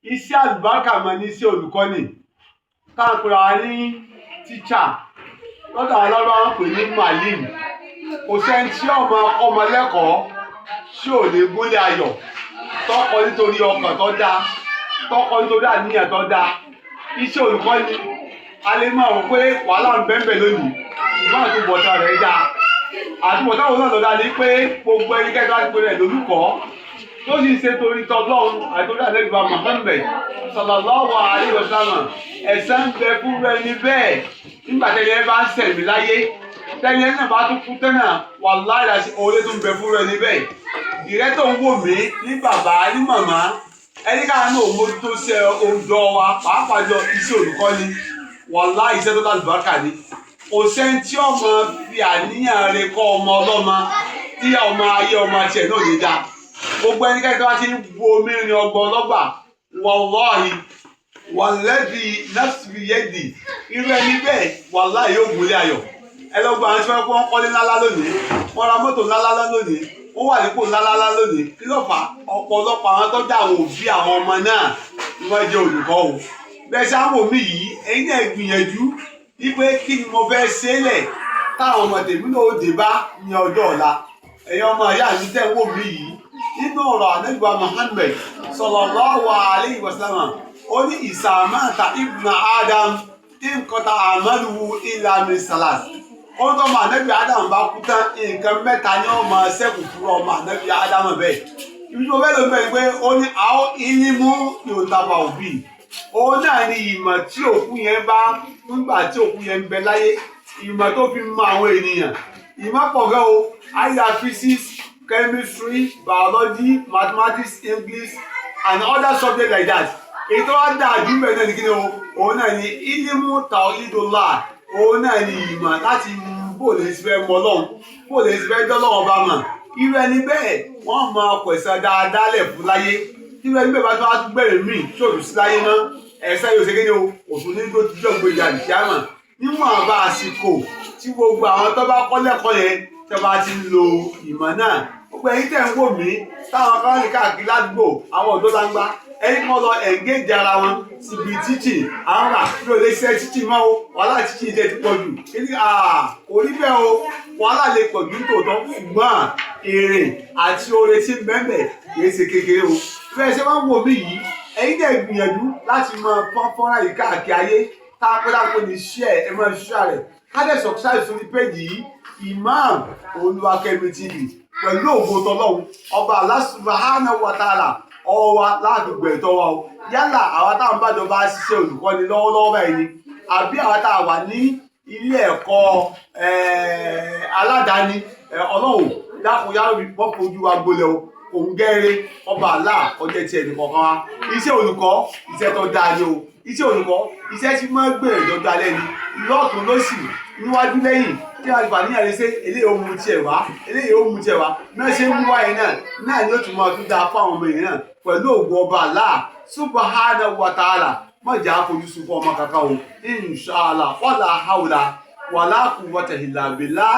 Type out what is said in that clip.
Iṣẹ́ àlùbáríkà mọ̀ ní iṣẹ́ olùkọ́ni táwọn pera wa ní tíṣà lọ́dọ̀ àwọn lọ́dọ̀ wọn pè ní malim. Kò sẹ́ni tí ọmọ ọmọ lẹ́kọ̀ọ́ tí ò ní gúnlẹ̀ ayọ̀ tọkọ nítorí ọkàn tó dáa, tọkọ nítorí àníyàn tó dáa. Iṣẹ́ olùkọ́ni, a lè máa wò pé wàhálà ń bẹ́ẹ̀ bẹ́ẹ̀ lónìí, ṣùgbọ́n àtúbọ̀tán rẹ̀ dáa. Àtúbọ̀tán wo náà lọ́dà ni pé gbogbo ẹnikẹ́ni tó bá ti pè rẹ̀ lólùkọ́, tó sì ń ṣe torí tọlọ́run àti torí àlejò Muhammad sallallahu alaihi wasallam, ẹ̀san ń bẹ fún ẹni bẹ́ẹ̀ nígbà tẹ́lẹ̀ ẹ bá ń sẹ̀mí láyé, tẹ́lẹ̀ náà bá tún kú tẹ́nà, wallahi láti oore tó ń bẹ fún ẹni bẹ́ẹ̀. Ìrẹ́ tó ń wò mí ní bàbá ní màmá, ẹni káà náà mójútó ṣe òòjọ́ wa, pàápàá jọ iṣẹ́ olùkọ́ni. Wallahi, iṣẹ́ tó lálùbáríkà ni. Kò sẹ́ni tí ọmọ fi àníyàn rẹ̀ kọ́ ọmọ ọlọ́mọ tí ọmọ ayé ọmọ tiẹ̀ náà lè dáa. Gbogbo ẹnikẹ́ni tó bá ti ń bu omi rin ọgbọ́n ọlọ́gbà, wallahi walladhi nafsi biyadi, irú ẹni bẹ́ẹ̀ wallahi yóò gúnlé ayọ̀. Ẹ lọ gbọ́ àwọn tí wọ́n kọ́ kọ́lé ńláńlá lónìí, wọ́n ra mọ́tò ńláńlá lónìí, wọ́n wà nípò ńláńlá lónìí. Kí ló fà á? Ọ̀pọ̀lọpọ̀ àwọn tó dá àwọn òbí àwọn ọmọ náà ni wọ́n jẹ́ olùkọ́ o. Bẹ́ẹ̀ ṣe àwọn òmí yìí, ẹ̀yin náà gbìyànjú wípé kí ni mo fẹ́ ṣe lẹ̀ táwọn ọmọ tèmi náà ó dé bá ní ọjọ́ ọ̀la. Ẹ̀yin ọmọ ìyá mi tẹ̀ ń wò mí yìí, nínú ọ̀rọ̀ ànábì Muhammad sallallahu alayhi wa sallam, ó ní إذا مات ابن آدم انقطع عمله إلا من ثلاث. Ó ń tọ́mọ ànábì Adam bá kú tán, nǹkan mẹ́ta ni ó máa ṣẹ́kù fún ọmọ ànábì Adam bẹ́ẹ̀. Ibi tí mo fẹ́ lò bẹ́ẹ̀ ni pé ó ní أو علم ينتفع به. Òun náà ni ìmọ̀ tí òkú yẹn bá nígbà tí òkú yẹn ń bẹ láyé, ìmọ̀ tó fi mọ àwọn ènìyàn. Ìmọ̀ pọ̀ gan o, either physics, chemistry, biology, mathematics, English and other subjects like that. Èyí tó wá dáa jù bẹ́ẹ̀ náà ni kí ni o? Òun náà ni علم توحيد الله. Òun náà ni ìmọ̀ láti bó lè ṣe fẹ́ mọ Ọlọ́run, bó lè ṣe fẹ́ dọ́lọ́wọ́ bá mọ̀. Irú ẹni bẹ́ẹ̀, wọ́n máa pẹ̀sẹ̀ dáadáa lẹ̀ fún láyé. Irú ẹni bẹ́ẹ̀ bá tó wá gbẹ̀rẹ̀ míì tí òtún sí láyé mọ́, ẹ̀sẹ̀ yóò ṣe kí ni o? Òtún ní tó ti jọ́ gbé ìyá ìṣáàmà níwọ̀n àbá àsìkò tí gbogbo àwọn tó bá kọ́ lẹ́kọ̀ọ́ yẹn tó bá ti ń lo ìmọ̀ náà. Gbogbo ẹ̀yin tẹ̀ ń wò mí, táwọn kan rìn káàkiri ládùúgbò, àwọn ọ̀dọ́ langba, ẹni kan lọ engage ara wọn síbi teaching. Àwọn rà bí o lè ṣe teaching mọ́ o, wàhálà teaching tẹ̀ ti pọ̀ jù. Kò rí bẹ́ẹ̀ o. Wàhálà lè pọ̀ jù nítòótọ́, ṣùgbọ́n èrè àti oore tí ń bẹ́ẹ̀ kì í ṣe kékeré o. Bẹ́ẹ̀ ṣe máa ń wò mí yìí, ẹ̀yin dẹ̀ gbìyànjú láti máa fọ́n fọ́nrán yìí káàkiri ayé, tá a pẹ́ dáko ní share, ẹ máa share rẹ̀, ká dẹ̀ subscribe sórí page yìí, Imam Olúwakẹ́mi TV. Pẹ̀lú ògo tọlọ́run ọba Allah subhanahu wa ta'ala, ọwọ́ wa láti gbẹ̀tọ́ wa o. Yálà àwa táwọn bá jọba ṣiṣẹ́ olùkọ́ni lọ́wọ́lọ́wọ́ báyìí ni, àbí àwa tá a wà ní ilé ẹ̀kọ́ aládàáni, Ọlọ́run dákun yára wọ́n fojú wa gbolẹ̀ o. Òun gẹ́rẹ́ ọba Allah ọjọ́ ti ẹnì kọ̀ọ̀kan wa. Iṣẹ́ olùkọ́, iṣẹ́ tó dáa ni o. Iṣẹ́ olùkọ́, iṣẹ́ tí máa ń gbèrè dọ́gba alẹ́ ni, lọ́ọ̀tún lọ́sì, níwájú lẹ́yìn, tí a gbà níyàrá ṣe eléyìí ó mu tiẹ̀ wá, eléyìí ó mu tiẹ̀ wá náà ṣe ń mú wáyé náà náà ni ó tún máa tún dáa fún àwọn ọmọ èèyàn náà. Pẹ̀lú ògùn ọba Allah subhanahu wa ta'ala, má jà á fojú sunkún ọmọ kankan o, inshallah. Wala hawla wala quwwata illa billah.